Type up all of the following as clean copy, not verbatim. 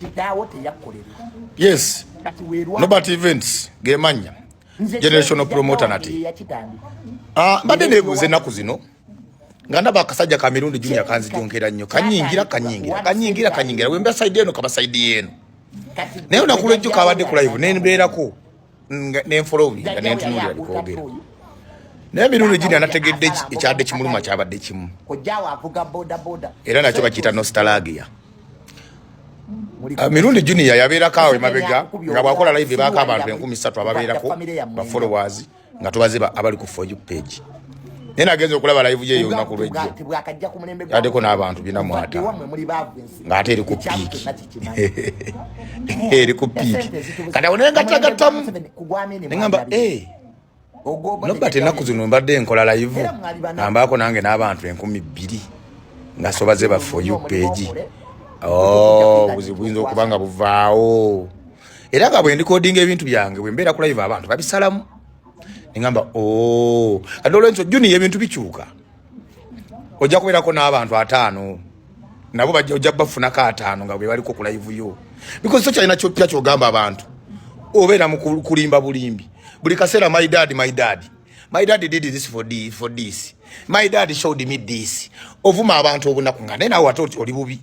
Kitaawo teyakkolerera. Yes, Nobert Events gemanya generational promoter nati. Ah, mbadde nebuuza ennaku zino nga ndaba akasajja ka Mirundi Junior kanzijonkera nnyo, kanyingira kanyingira kanyingira kanyingira, wemba side eno kaba side eno, naye olunaku lwejjo kabadde ku live nembeerako nenfolowinga nentunuulira bikoogera, naye Mirundi Junior nategedde ekyadde kimuluma kyabadde kimu, era nakyo bakiyita nostalgia. Mirundi Junior yabeerako awo emabega nga bwakola live ebaako abantu 3000 ababeerako ba followers nga tubaze abali ku For You page, naye nagenza okulaba live ye olunaku lwejjo yaddeko n'abantu 45 ng'ate eri ku piiki, eri ku piiki. Kati awo naye ngattagattamu neŋamba eh, Nobert, ennaku zino mbadde nkola live nga mbaako nange n'abantu 2000 nga sobaze ba For You page. Oh, obuzibu buyinza okuba nga buvaawo era nga bwe ndikodinga ebintu byange, bwe mbeera ku live abantu babisalamu. Nengamba, oh, kati olwensonga Junior ebintu bikyuka, ojja kubeerako n'abantu 50, nabo ojja bafunako 50 nga bwe baliko ku live yo, because tokyalina kyopya kyogamba abantu, obeera mu kulimba bulimbi buli kaseera. My dad, my dad, my dad did this for this, my dad showed me this. Ovuma abantu obunaku nga naye nawe ate oli bubi.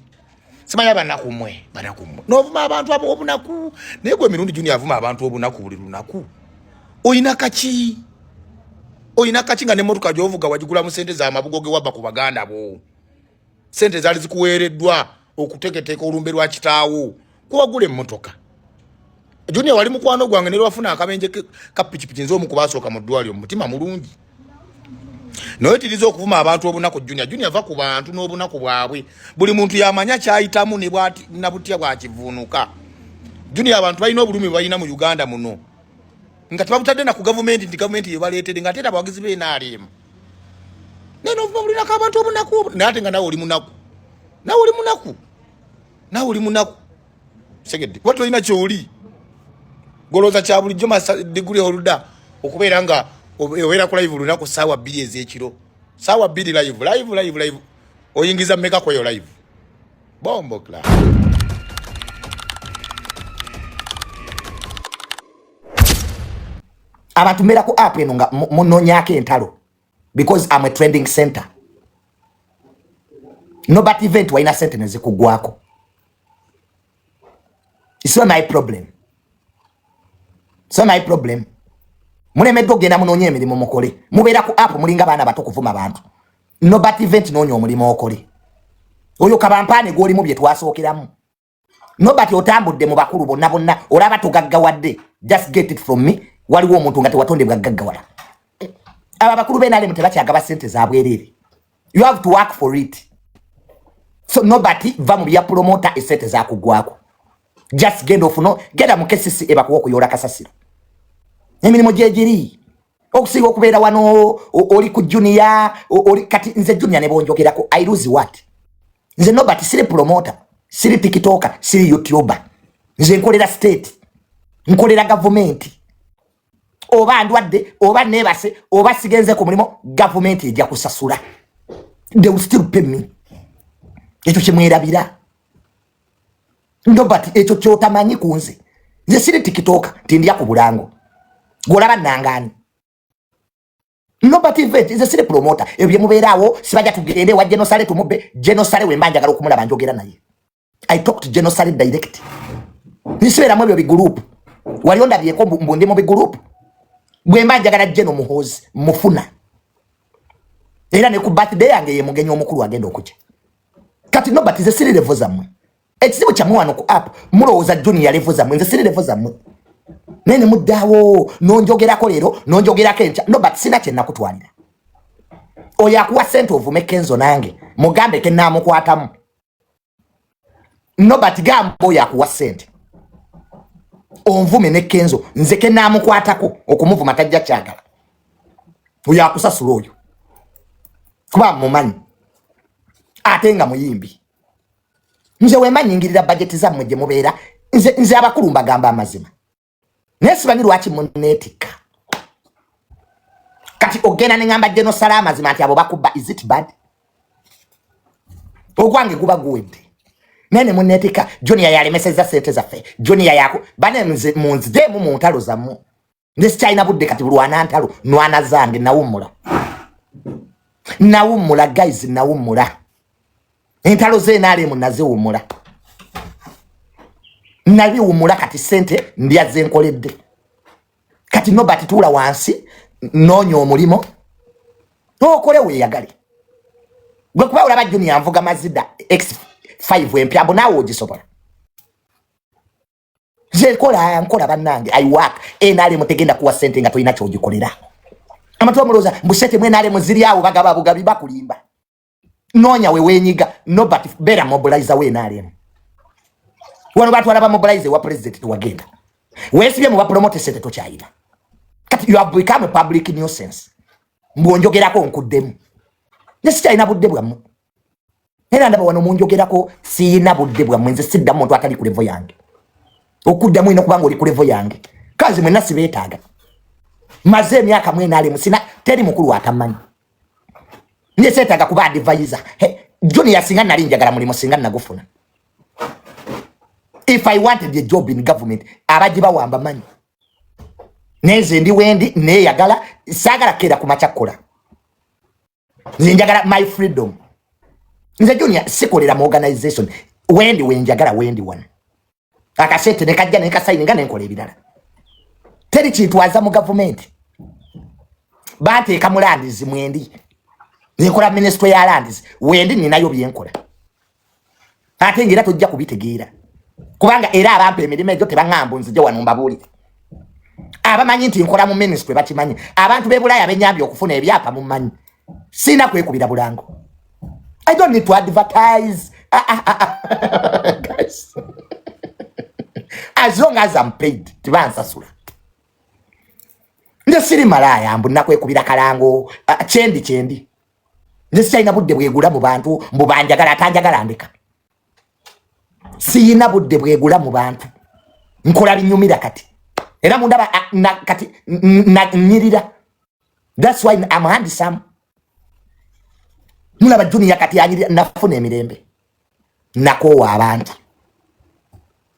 Simanya banaku mmwe, banaku mmwe, n'ovuma abantu abo obunaku. Naye gwe Mirundi Junior avuma abantu obunaku buli lunaku, oyina kaki? Oyina kaki nga nemmotoka gy'ovuga wagigula mu sente z'amabugo ge wabba ku baganda bo, sente zaali zikuweereddwa okuteeketeeka olumbe lwa kitaawo kuwagula emmotoka? Junior, wali mukwano gwange, ne lwafuna akabenje ka pikipiki nze omu kubasooka mu ddwaliro. Mu mutima mulungi, naye tiriza okuvuma abantu obunaku. Junior, Junior, va ku bantu n'obunaku bwabwe. Buli muntu yamanya kyayitamu ne bwati nabutya bwakivuunuka. Junior, abantu balina obulumi bwe balina mu Uganda muno nga tebabutadde na ku gavumenti nti gavumenti yebaleetedde, nga ate era abawagizi b'NRM, naye novuma bulinako abantu obunaku, naye ate nga nawe oli munaku, nawe oli munaku, nawe oli munaku. Segedde kuba tolina kyoli golooza kya bulijjo degree holder okubeera nga obeera ku live lunaku saawa 2 ez'ekiro, saawa 2, live, live, live, live. Oyingiza mmeka kweyo live? Bombo club. Abantu mbeera ku app eno nga munoonyaako entalo because am a trending center. Nobert Event, walina sente nezikugwako, it's not my problem, it's not my problem. Mulemeddwa okugenda munoonye emirimu mukole, mubeera ku app mulinga baana bato kuvuma bantu. Nobert Event, noonya omulimu okole. Oyo kabampaane gwolimu bye twasookeramu. Nobert, otambudde mu bakulu bonna bonna, olaba togaggawadde. Just get it from me, waliwo omuntu nga tewatondebwa gaggawala. Abo abakulu b'NRM tebakyagaba sente za bwereere, you have to work for it. So Nobert, va mu bya promoter, esente zakugwako. Just genda ofuno, genda mu KCC ebakuwa okuyoola kasasiro, emirimu gyegiri okusinga okubeera wano oli ku Junior oli. Kati nze Junior ne bonjogerako, I lose what? Nze Nobert siri promoter, siri TikToker, siri YouTuber. Nze nkolera state, nkolera gavumenti. Oba ndwadde, oba nebase, oba sigenze ku mulimu, gavumenti ejja kusasula. They will still pay me. Ekyo kyemwerabira, Nobert, ekyo kyotamanyi ku nze. Nze siri TikToker tindya ku bulango gwolaba nangaani. Nobert Event, nze siri promoter. Ebyo byemubeeraawo sibajja tugende wa Genosale tumubbe. Genosale wemba njagala okumulaba njogera naye. I talk to Genosale direct. Nsibeeramu ebyo bigurupu wali ondabyeko mbu ndi mu bigurupu. Bwemba njagala Geno Muhoozi mufuna, era ne ku birthday yange ye mugenyi omukulu agenda okujja. Kati Nobert, nze siri level zammwe. Ekizibu kyammwe wano ku app mulowooza Junior level zammwe. Nze siri level zammwe, naye ne muddaawo nonjogerako leero, nonjogerako enkya. Nobert, sina kye nakutwalira. Oyo akuwa sente ovume Kenzo, nange mugambe ke naamukwatamu. Nobert, gamba oyo akuwa sente onvume ne Kenzo, nze ke naamukwatako okumuvuma tajja kyagala. Oyo akusasula oyo, kuba mumanyi ate nga muyimbi. Nze wemba nyingirira bajeti zammwe gye mubeera. Nze abakulu mbagamba amazima, naye simanyi lwaki muneetikka. Kati ogenda neŋŋamba Genosala amazima nti abo bakubba, is it bad? Ogwange guba guwedde. Naye ne muneetika Junior yalemesezza sente zaffe. Junior yaku bane munzijeemu mu ntalo zammwe. Nze sikyalina budde kati bulwana ntalo, nwana zange. Nawummula, nawummula guys, nawummula. Entalo z'enaalemu naziwummula, nabiwummula. Kati sente ndya zenkoledde. Kati Nobert, tuula wansi, noonya omulimu okole weeyagale gwe, kuba olaba Junior nvuga Mazda X5 empya, mbu naawe ogisobola. Nze nkola, nkola bannange, I work. NRM tegenda kuwa sente nga tolina kyogikolera. Abantu bamulowooza mbu sente mu NRM ziri awo bagaba bugabi, bakulimba. Noonya we weenyiga. Nobert, beera mobilizer we NRM. Wano batwala ba mobilizer wa president, tewagenda, weesibye mu bapromote, sente tokyayina. Kati you have become a public nuisance. Mbwonjogerako nkuddemu, nze sikyalina budde bwammwe. Era ndaba wano munjogerako, siyina budde bwammwe. Nze siddamu muntu atali ku level yange. Okuddamu olina okuba nga oli ku level yange. Kazi mwenna sibeetaaga. Maze emyaka mwenaalemu, sina teri mukulu atamanyi. Nze seetaaga kuba advisor. Junior, singa nali njagala mulimu singa nagufuna. If I wanted a job in government, abagibawamba manyi. Nenze ndi wendi neeyagala, saagala keera ku makya kukola. Nze njagala my freedom. Nze Junior sikolera mu organization. Wendi wenjagala, wendi wano akasente nekajja nekasayininga nenkola ebirala. Teri kintwaza mu gavumenti. Banteeka mu lands, mwendi nenkola ministry ya lands. Wendi ninayo byenkola, ate ngaera tojja kubitegeera, kubanga era abampa emirimu egyo tebaŋŋamba nzije wano mbabuulire. Abamanyi nti nkola mu ministry bakimanyi. Abantu b'e Bulaaya benyambye okufuna ebyapa mumanyi. Sirina kwekubira bulango. I don't need to advertise. Ah, ah, ah, ah. Guys, as long as I'm paid, tibansasula. Nze siri malaaya mbu nakwekubira kalango. Ah, kyendi kyendi. Nze sikyalina budde bwegula mu bantu mbu banjagala. Atanjagala ndeka. Siyina budde bwegula mu bantu, nkola binyumira. Kati era mundaba, ah, kati nyirira. That's why I'm handsome. Mulaba Junior kati anyirira. Nafuna emirembe, nakoowa abantu.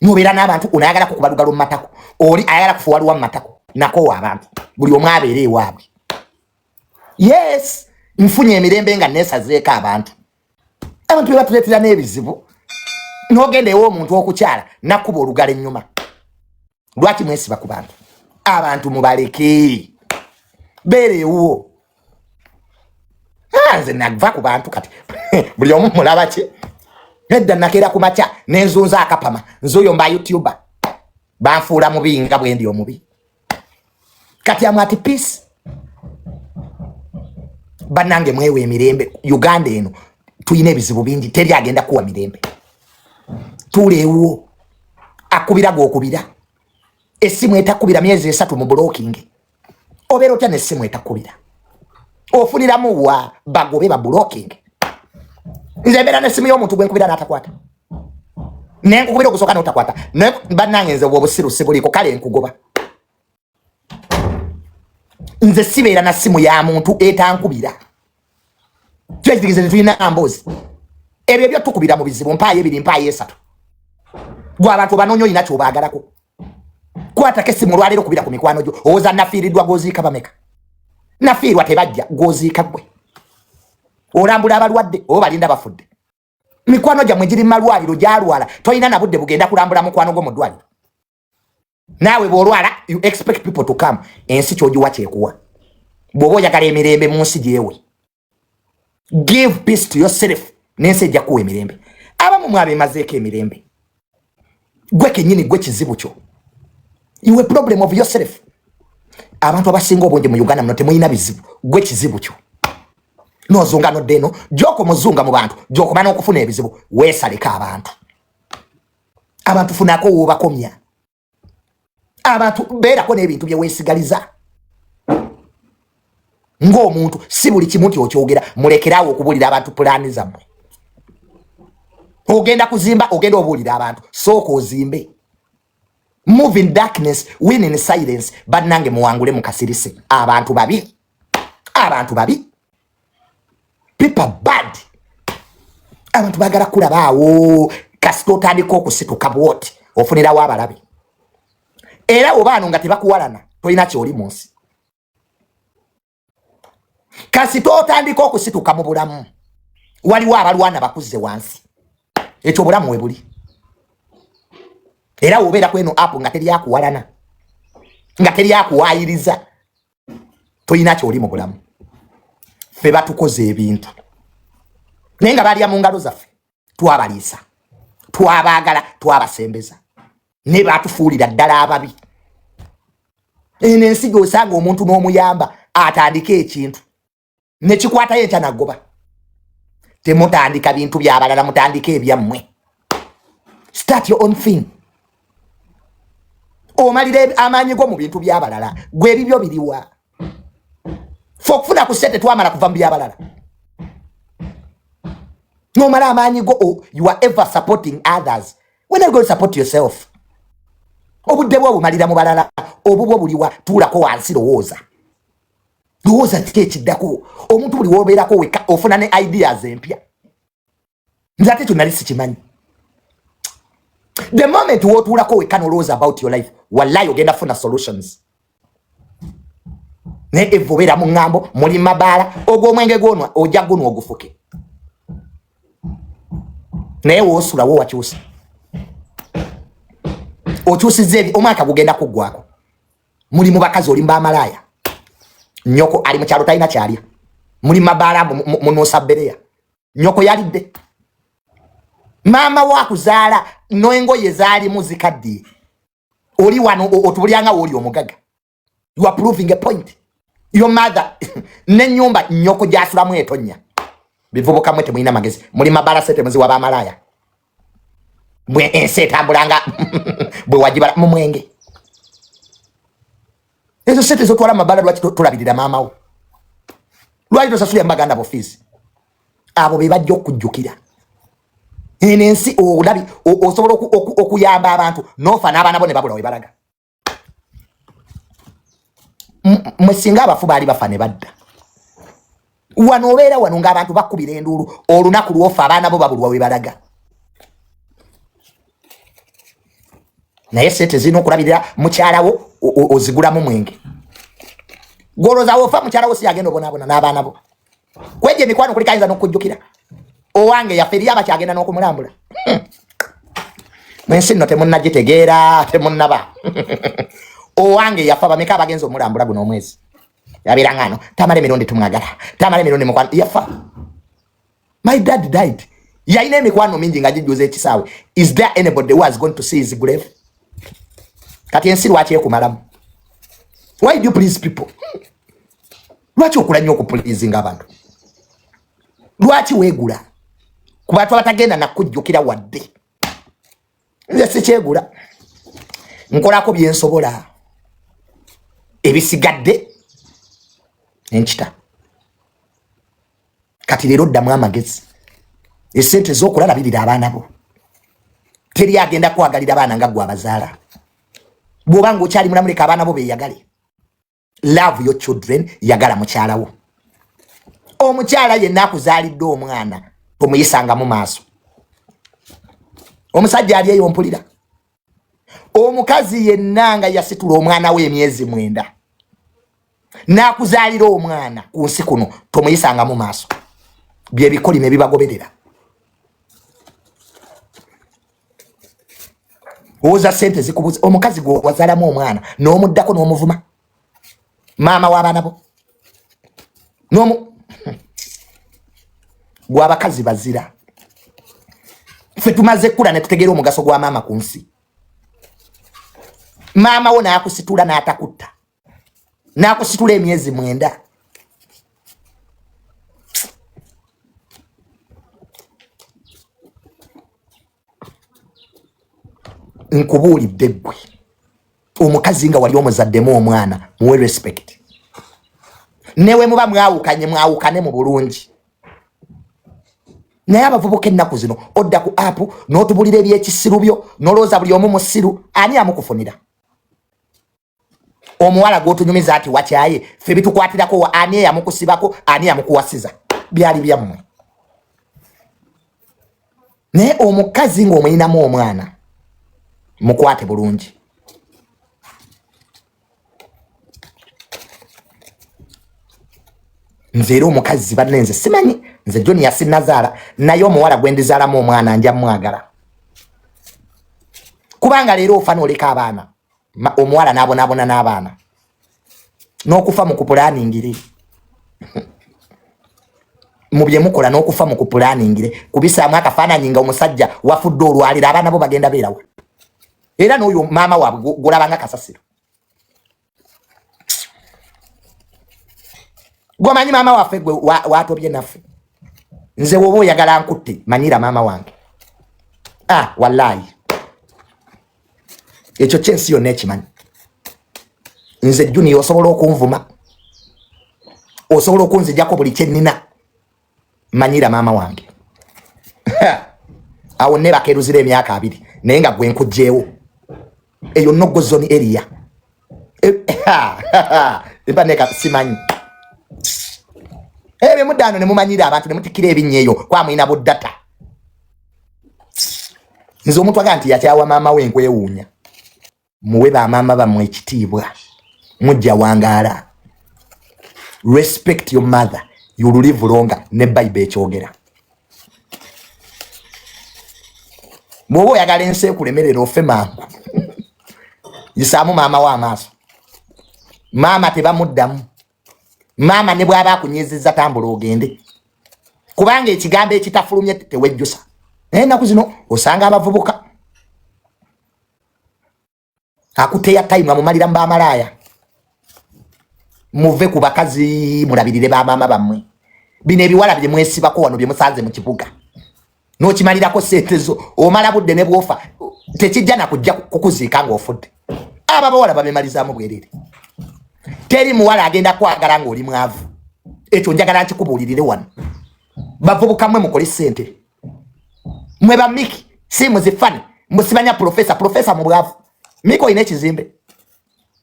Mubeera n'abantu, ono ayagala kukuba lugalo mu matako, oli ayagala kufuwa luwa mu matako. Nakoowa abantu, buli omu abeera ewaabwe. Yes, nfunye emirembe nga neesazeeko abantu. Abantu be batuleetera n'ebizibu. N'ogenda ew'omuntu okukyala, nakkuba olugalo ennyuma. Lwaki mwesiba ku bantu? Abantu mubaleke, beera ewuwo. Ah, nze nava ku bantu. Kati buli omu mulaba ki? Nedda, nakeera ku makya nenzunza akapama. Nze oyo mba YouTuber banfuula mubi nga bwe ndi omubi. Kati am at peace. Bannange, mwewa emirembe. Uganda eno tulina ebizibu bingi, teri agenda kuwa mirembe. Tuula ewuwo, akubira gwokubira. Essimu etakubira myezi 3 mu blocking, obeera otya nessimu etakubira? Ofuniramu wa? Bagobe ba blocking. Nze mbeera nessimu y'omuntu gwenkubira n'atakwata, nenkukubira ogusooka n'otakwata. Bannange, nze obwo obusiru sibuliiko. Kale nkugoba. Nze sibeera na simu ya muntu etankubira. Kyekitegeeza tetulina mboozi. Ebyo ebyotukubira mu bizibu, mpaayo ebiri, mpaayo esatu. Gwe abantu obanoonya, olina kyobaagalako. Kwatako essimu olwaleero, kubira ku mikwano gyo. Owoza nafiiriddwa, goziika bameka? Nafiirwa tebajja, goziika gwe. Olambula abalwadde oba balinda bafudde? Mikwano gyammwe giri mu malwaliro, gyalwala, tolina na budde bugenda kulambula mukwano gwo mu ddwaliro. Naawe bw'olwala, you expect people to come. Ensi kyogiwa kyekuwa. Bw'oba oyagala emirembe mu nsi, gyewe. Give peace to yourself, n'ensi ejja kuwa emirembe. Abamu mwabemazeeko emirembe. Gwe kenyini gwe kizibu kyo, you a problem of yourself. Abantu abasinga obungi mu Uganda muno temulina bizibu, gwe kizibu kyo. Nozunga nodda eno, gyokoma ozunga mu bantu, gyokoma n'okufuna ebizibu. Weesaleko abantu. Abantu funako woobakomya. Abantu beerako n'ebintu bye weesigaliza ng'omuntu. Si buli kimu nti okyogera. Mulekeraawo okubuulira abantu pulaani zammwe. Ogenda kuzimba, ogenda obuulira abantu? Sooka ozimbe. Move in darkness, win in silence. Bannange, muwangule mu kasirise. Abantu babi, abantu babi, people bad. Abantu bagala kulaba awo. Kasita otandika okusituka bwoti, ofunirawo abalabe. Era obaano nga tebakuwalana, tolina kyoli mu nsi. Kasita otandika okusituka mu bulamu, waliwo abalwana bakuzze wansi. Ekyo obulamu we buli. Era wobeera kweno app nga teryakuwalana, nga teryakuwayiriza, tolina kyoli mu bulamu. Ffe batukoze ebintu, naye nga balya mu ngalo zaffe. Twabaliisa, twabaagala, twabasembeza, ne batufuulira ddala ababi. Eno ensi gyosanga omuntu n'omuyamba atandike ekintu nekikwatayo enkya nagoba. Temutandika bintu byabalala, mutandike ebyammwe. Start your own thing. Omalira amaanyi go mu bintu byabalala, gwe ebibyo biriwa? Fe okufuna ku sente twamala kuva mu byabalala. Nomala amaanyi go, oh, you are ever supporting others. When are you going to support yourself? Obudde bwo obumalira mu balala, obubwo buliwa? Tuulako wansi, lowooza, lowooza kiki ekiddako. Omuntu buli wobeerako weka ofuna ne ideas empya. Nze ate ekyo nali sikimanyi. The moment wotuulako weka nolowooza about your life, wallahi ogenda funa solutions. Naye eva obeera mu ŋŋambo, muli mabaala, ogwo omwenge gwonwa ojja gunwa ogufuke. Naye woosulawo wakyusa, okyusiza ebi omwaka gugenda kuggwako. Muli mu bakazi, oli mubamalaaya, nyoko ali mukyalo talina kyalya. Muli mabaala, munuusa bereya, nyoko yalidde. Maama wakuzaala n'engoye zaalimu zikaddiye. Oli wano otubulyanga wooli omugaga. You are proving a point. Your mother nenyumba nyoko gyasulamu etonya. Bivubuka mwe temulina magezi, muli mabaala, sente muziwa bamalaaya. Bwe ensi etambulanga bwe wagibala mu mwenge, ezo sente zotwala mabaala, lwaki tolabirira maama wo? Lwaki tosasulira mubaganda bo fees? Abo be bajja okujjukira. Eno ensi olabi osobola okuyamba abantu nofa n'abaana bo ne babula we balaga. Mwe singa abafu baali bafa ne badda wano, obeera wano ng'abantu bakubira enduulu. Olunaku lwofa, abaana bo babulwa we balaga. Naye sente zirina okulabirira mukyalawo ozigulamu mwenge. Gwolooza wofa mukyalawo si yagenda obonaabona n'abaana bo? Kwejo emikwano kuliko ayinza n'okujjukira owange yaffe, eri abakyagenda n'okumulambula. Mwensi nno temunnagitegeera, temunnaba. Owange yafa, bameka abagenza omulambula guno omwezi? Yabeera ngano tamala emirundi tumwagala, tamala emirundi mukwano yafa. My dad died, yalina emikwano mingi nga gijjuza ekisaawe. Is there anybody who has gone to see his grave? Kati ensi lwaki ekumalamu? Why do you please people? Lwaki okula nnyo okupleasinga abantu? Lwaki weegula ku bantu abatagenda nakujjukira wadde? Nze sikyegula, nkolako byensobola, ebisigadde enkita. Kati leero ddamu amagezi. Esente ez'okulalabirira abaana bo, teri agenda kwagalira baana nga gwe abazaala. Bw'oba nga okyali mulamu, leka abaana bo beeyagale. Love your children. Yagala mukyalawo. Omukyala yenna akuzaalidde omwana tomuyisanga mu maaso. Omusajja ali eyo mpulira, omukazi yenna nga yasitula omwana we emyezi 9 n'akuzaalira omwana ku nsi kuno, tomuyisanga mu maaso. Byebikolimo ebibagoberera. Owoza sente zikubuza. Omukazi gwe wazaalamu omwana n'omuddako n'omuvuma, maama w'abaana bo n'omu gwe. Abakazi bazira. Ffe tumaze kkula ne tutegeera omugaso gwa maama ku nsi. Maama wo n'akusitula n'atakutta, n'akusitula emyezi 9. Nkubuulidde ggwe omukazi nga wali omuzaddemu omwana, muwe respect. Newe muba mwawukanye, mwawukane mu bulungi. Naye abavubuka ennaku zino, odda ku app n'otubulira ebyekisiru byo, n'olowooza buli omu musiru. Ani amukufunira omuwala gw'otunyumiza ati wakyaye? Ffe bitukwatirako wa? Ani eyamukusibako? Ani yamukuwasiza? Byali byammwe. Naye omukazi ng'omuyinamu omwana mukwate bulungi. Nze era omukazi banne nze simanyi, nze Junior sinazaala, naye omuwala gwe ndizaalamu omwana nja mwagala, kubanga leero ofa n'oleka abaana, omuwala n'abonaabona n'abaana n'okufa mu kupulaningire mu bye mukola, n'okufa mu kupulaningire kubisaamu akafaananyi nga omusajja wafudde olwaliro, abaana bo bagenda beerawa? Era n'oyo maama waabwe gwolaba nga kasasiro, gwomanyi maama waffe gwe watobye naffe. Nze woba oyagala nkutte, manyira maama wange. Ah, wallayi ekyo kyensi yonna ekimanyi. Nze Junior osobola okunvuma, osobola okunzijako buli kyenina, manyira maama wange. Awo nebakeruzira emyaka 20 naye nga gwe nkugjeewo eyo no-go zone area. Mba neka simanyi ebyo muddano ne mumanyira abantu ne mutikkira ebinnya eyo kwamwina buddata. Nze omuntu aga nti yakyawa maama we nkwewuunya. Muwe bamaama bammwe ekitiibwa, mujja wangaala. Respect your mother, you will live longer. Ne Bible ekyogera. Bw'oba oyagala ensi ekulemerera ofe mangu, yisaamu maama we amaaso. Maama tebamuddamu. Maama ne bw'aba akunyizizza, tambula ogende, kubanga ekigambo ekitafulumye tewejjusa. Naye ennaku zino osanga abavubuka akuteya time amumalira mu bamalaaya. Muve ku bakazi, mulabirire bamaama bammwe. Bino ebiwala bye mwesibako wano bye musanze mu kibuga n'okimalirako sente zo, omala budde, ne bwofa tekijja nakujja kukuziika ng'ofudde. Abo abawala babemalizaamu bwerere. Teri muwala agenda kwagala ng'oli mwavu. Ekyo njagala nkikubuulirire wano. Bavubuka mmwe, mukole sente. Mwe bamiki si muzifane musibanya profesa profesa mu bwavu. Miki, olina ekizimbe,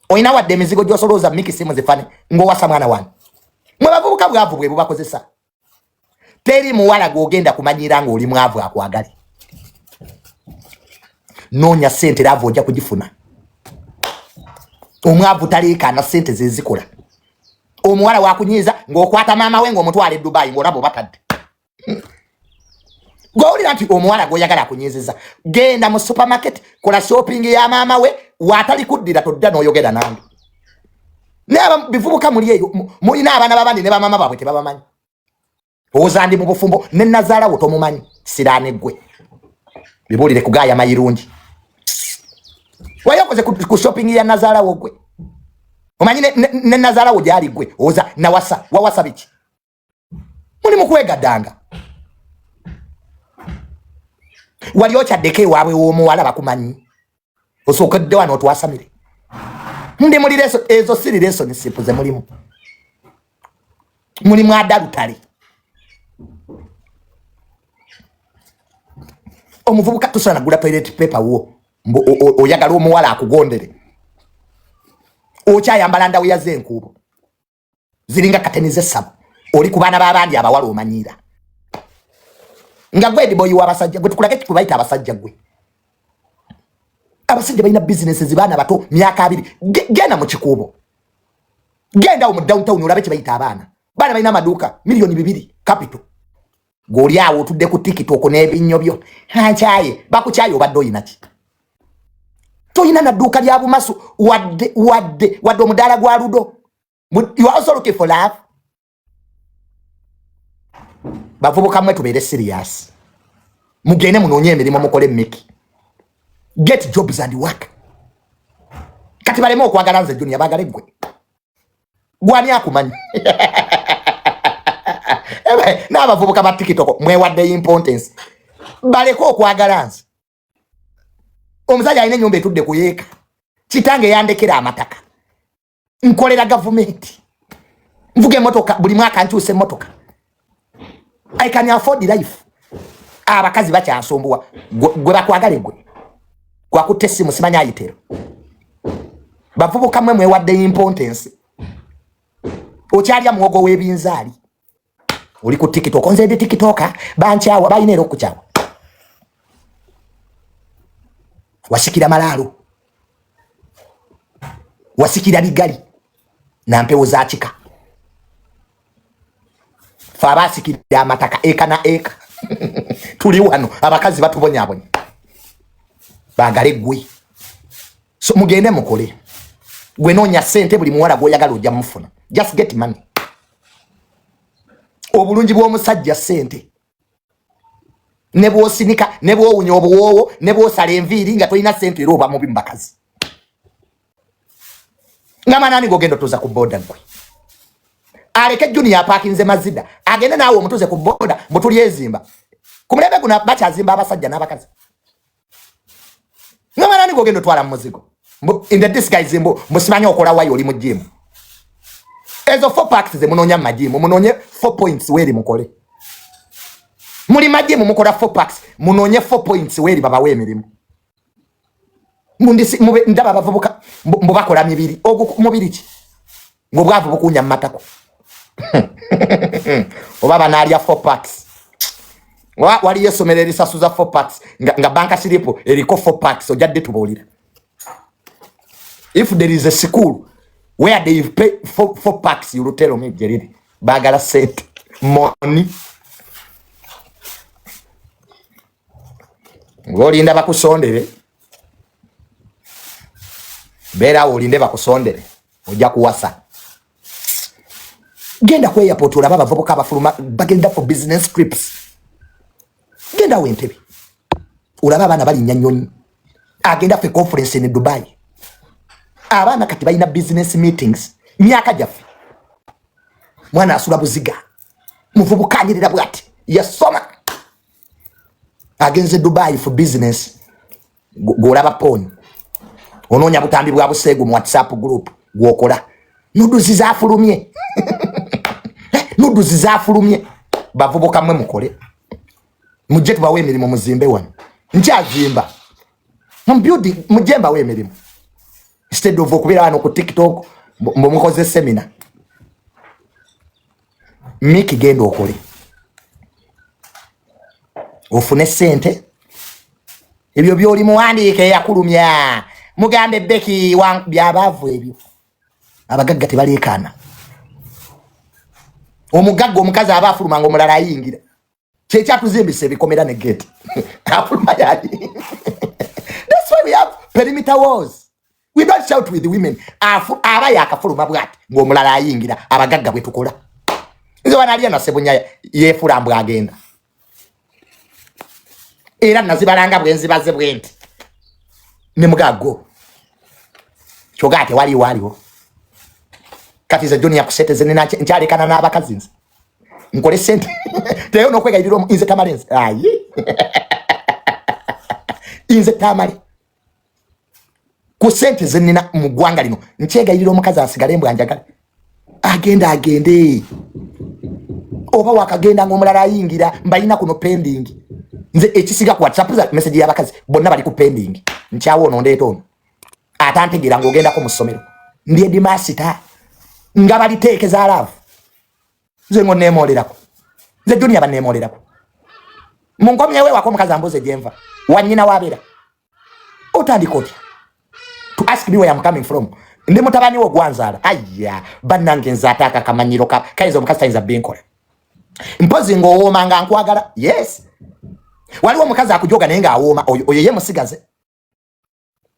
olina wadde emizigo gy'osolooza? Miki, si muzifane ng'owasa mwana wange. Mwe bavubuka bwavu bwe bubakozesa. Teri muwala gw'ogenda kumanyira ng'oli mwavu akwagale. Noonya sente, love ojja kugifuna. Omwavu taleekaana, sente zezikola. Omuwala wakunyiiza ng'okwata maama we ng'omutwala e Dubai, ng'olaba obatadde. Gwowulira nti omuwala gwoyagala akunyiiziza, genda mu supermarket, kola shopping ya maama we. Waatali kuddira todda n'oyogera nange. Naye bivubuka muli eyo mulina abaana babandi ne bamaama baabwe tebabamanyi. Owoza ndi mu bufumbo ne nazaalawo tomumanyi. Siraane gwe, bibuulire kugaaya mayirungi. Wali okoze ku shopping ya nazaalawo? Gwe omanyi ne nazaalawo gyali? Gwe owoza nawasa, wawasa biki? Muli mu kwegaddanga. Wali okyaddeko ewaabwe w'omuwala bakumanyi? Osookedde wano otwasamire ndi muli ezo si relationship ze mulimu, mulimu adultery. Omuvubuka tusobola nagula toilet paper wo, oyagala omuwala akugondere. Okyayambala ndawuya z'enkuubo ziringa kateni z'essabo, oli ku baana b'abandi abawala omanyiira nga gwe ediboyi w'abasajja. Gwe tukulage kubayita abasajja. Gwe abasajja balina bizinesi zibaana bato myaka 20. Genda mu Kikuubo, genda awo mu downtown olabe kye bayita abaana. Baana balina amaduuka miliyoni 2 capital. Gweoli awo otudde ku TikTok n'ebinnyo byo ankyaye, bakukyaye. Obadde oyina ki? Toyina na dduuka lya bumasu wadde wadde wadde omudaala gwa ludo. You are also looking for love. Bavubuka mmwe, tubeere serious. Mugende munoonye emirimu, mukole miki, get jobs and work. Kati baleme okwagala nze Junior, baagale gwe. Gwani akumanyi? N'abavubuka ba TikTok mwewadde importance. Baleke okwagala nze, omusajja alina ennyumba etudde ku yeeka, kitange yandekera amataka, nkolera gavumenti, nvuga emotoka, buli mwaka nkyusa emotoka. I can afford life. Abakazi bakyansumbuwa. Gwe bakwagale gwe gwakutta essimu simanyi ayitero. Bavubuka mwe mwewadde importance. Okyalya muwogo w'ebinzaali, oli ku TikTok. Nze ndi TikToker, bankyawa. Balina era okukyawa. Wasikira malaalo, wasikira bigali na mpewo za kika. Fe abasikira amataka eka na eka tuli wano, abakazi batubonyabonya, baagale gwe. So mugende mukole, gwe noonya ssente, buli muwala gw'oyagala ojja mufuna. Just get money. Obulungi bw'omusajja ssente. Ne bw'osinika, ne bw'owunya obuwoowo, ne bw'osala enviiri, nga tolina ssente era oba mubi mu bakazi. Nga manani g'ogenda otuuza ku boda, gwe aleke Junior apaakinze Mazida, agende naawe omutuuze ku boda, mbu tuli ezimba. Ku mulembe guno bakyazimba abasajja n'abakazi. Nga manani g'ogenda otwala mu muzigo in the disguise mbu simanyi okola wayo, oli mu gym. Ezo four packs ze munoonya mu ma gym, munoonye 4 points weeri mukole. Muli ma gym mukola four packs, munoonye 4 points weeri babawe emirimu. Ndaba abavubuka mbu bakola mibiri. Ogwo mubiri ki ng'obwavu bukunya mu matako? Oba banaalya four packs? Waliyo essomero erisasuza four packs nga bank slip eriko four packs? Ojadde tubuulira. If there is a school where they pay four packs, you will tell me gyeriri. Baagala sente, money. Ng'olinda bakusondere, beerawo olinde bakusondere, ojja kuwasa. Genda ku airport olaba abavubuka abafuluma bagenda for business trips. Genda awo Entebe olaba abaana balinnya nnyonyi, agenda for conference in Dubai. Abaana kati balina business meetings. Myaka gyaffe, mwana asula buziga, muvubuka anyirira bwati, yasoma, agenze Dubai for business. Gwolaba poni onoonya butambi bwa buseegu mu WhatsApp group gwokola. Nudes zafulumye, nudes zafulumye. Bavubuka mwe mukole, mujje tubawe emirimu, muzimbe wano. Nkyazimba mu building, mujje mbawe emirimu instead of okubeera wano ku TikTok mbu mukoze seminar. Miki, genda okole ofune sente. Ebyo byoli muwandiike eyakulumya, mugambe Beki byabaavu ebyo. Abagagga tebaleekaana. Omugagga omukazi aba afuluma nga omulala ayingira. Kyekyatuzimbisa ebikomera ne gate, afuluma yali. That's why we have perimeter walls. We don't shout with women. Aba yakafuluma bwati ng'omulala ayingira. Abagagga bwe tukola. Nze wanaliya nasebunya yeefula mbw agenda, era nazibalanga bwe nzibaze bwe nti ne mugago kyogaa tewaliwo aliwo. Kati ze Junior kusente ze nina nkyalekana n'abakazi. Nze nkole sente teyo nokwegayirira nze tamale, nze ayi nze tamale ku sente ze nina mu ggwanga lino nkyegayirira omukazi asigale mbw anjagala. Agenda agende, oba wakagenda ngaomulala ayingira. Mbalina kuno pending. Nze ekisiga ku WhatsApp za message y'abakazi bonna bali ku pending. Nkyawo ono, ndeeta ono atantegeera ng'ogendako mu ssomero, ndi headmaster nga baliteekeza love. Nze ngo neemoolerako, nze Junior banneemoolerako. Munkomyewo ewaka, omukazi ambuuze gyenva, wanyina wabeera. Otandika otya to ask me where I'm coming from? Ndi mutabani wo gwanzaala. Aya bannange, nze ate akakamanyiro kayinza omukazi tayinza binkola. Mpozi ng'owooma nga nkwagala. Yes, waliwo omukazi akujoga naye ng'awooma, oyo ye musigaze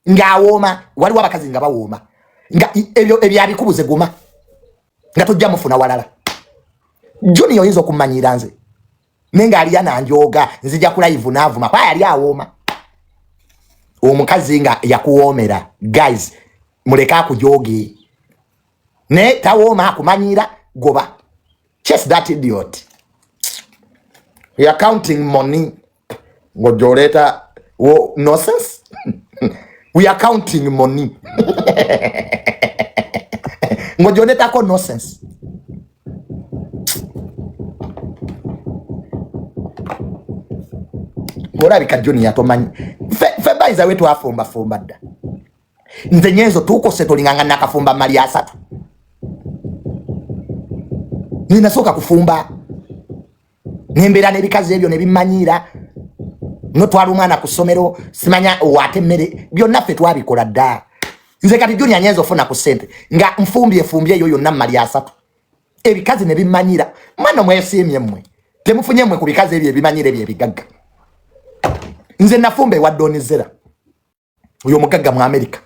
ng'awooma. Waliwo abakazi nga bawooma nga ebyo ebyabikubuze, guma nga tojja mufuna walala. Junior oyinza okumanyira nze naye ng'aliya nanjooga, nzija ku live naavuma kwa yali awooma. Omukazi nga yakuwoomera, guys, muleke akujooge, naye tawooma akumanyira, goba. Chase that idiot. We are counting money ng'ojja wo nonsense. We are counting money ng'ojja oleetako nonsense. Olabika Junior tomanyi fe bayiza we twafumbafumba dda. Nze nyenzo tuukose tolinganga nakafumba mali 30. Ninasooka kufumba nembeera n'ebikazi ebyo nebimanyiira. Notwala omwana ku ssomero, simanya owaate emmere, byonna ffe twabikola dda. Nze kati Junior nyenza ofuna ku ssente nga nfumbye efumbye eyo yonna mmali 30, ebikazi ne bimanyira. Mwana mwesiimye mmwe, temufunye mmwe ku bikazi ebyo ebimanyira ebyo ebigagga. Nze nafumba ewa Donizera, oyo omugagga mu Amerika.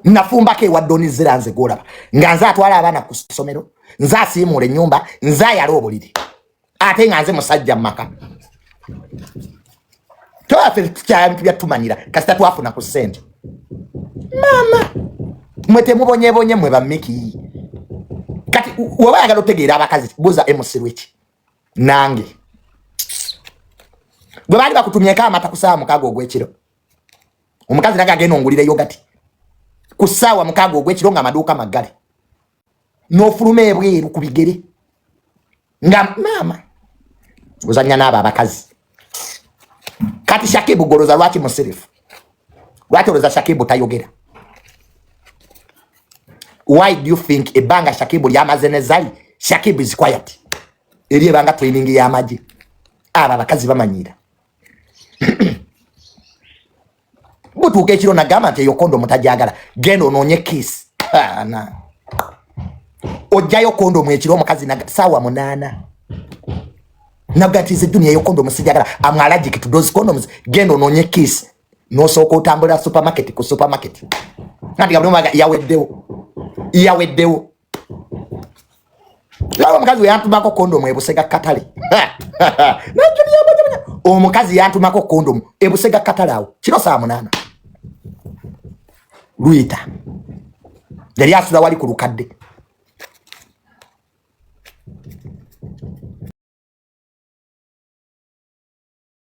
Nafumbako ewa Donizera nze gwolaba nga nze atwala abaana ku ssomero, nze asiimuula ennyumba, nze ayala obuliri, ate nga nze musajja mu maka. Twaffe tukyabintu byatumanyira kasita twafuna ku ssente. Maama mwe temubonyebonye mwe bamiki. Kati weba ayagala otegeera abakazi, buuza MC Rwiki nange gwe baali bakutumyeko amata ku ssaawa 6 ogw'ekiro. Omukazi naga agenda ongulira yogati ku ssaawa 6 ogw'ekiro nga amaduuka maggale, n'ofuluma ebweru ku bigere nga maama ozanya n'abo abakazi. Kati Shakibu goloza lwaki musirifu? Lwaki oloza Shakibu tayogera? Why do you think ebbanga Shakibu lyamaze ne Zali, Shakibu is quiet? Eri ebanga training y'amagye. Abo abakazi bamanyira. Butuuka ekiro nagamba nti eyo kondomu tajagala, genda onoonye kiss. Ana ojjayo kondomu ekiro, omukazi saawa 8 naga nti nze Junior eyo kondomu sijagala, am allergic to those condoms, genda onoonye kiss. Nosooka otambulira supermarket ku supermarket, kati nga yaweddewo, yaweddewo. Laba omukazi we yantumako kondomu ebusega katale. Omukazi yantumako kondomu ebusega katale awo kiro saa 8. Luyita yali asula wali ku lukadde.